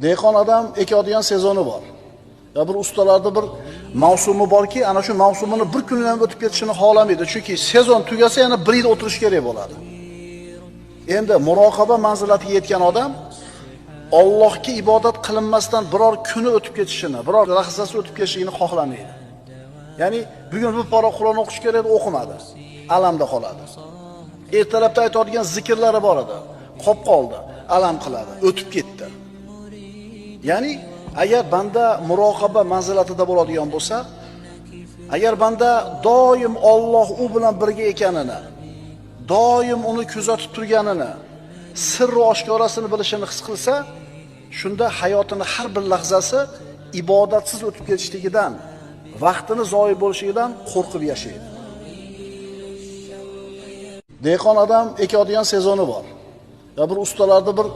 Dehqon odam ekadigan sezoni bor. Ya bir ustalarda bir mavsumi borki, ana shu mavsumini bir kundan ham o'tib ketishini xohlamaydi. Chunki sezon tugasa yana bir yil o'tirish kerak bo'ladi. Endi muroqaba manzilatiga yetgan odam Allohga ibodat qilinmasdan biror kuni o'tib ketishini, biror lahzasi o'tib ketishini xohlamaydi. Ya'ni bugun bir pora Qur'on o'qish kerak edi, o'qimadi. Alamda qoladi. Ertalabda aytadigan zikrlari bor edi, qolib qoldi, alam qiladi, o'tib ketdi. Ya'ni agar banda muroqaba manzilatida bo'ladigan bo'lsa, agar banda doim Alloh u bilan birga ekanini, doim uni kuzatib turganini, sirri oshkorasini bilishini his qilsa, shunda hayotini har bir lahzasi ibodatsiz o'tib ketishligidan, vaqtini zoyi bo'lishidan qo'rqib yashaydi. Dehqon odam ekadigan sezoni bor. Ya bir ustalarda bir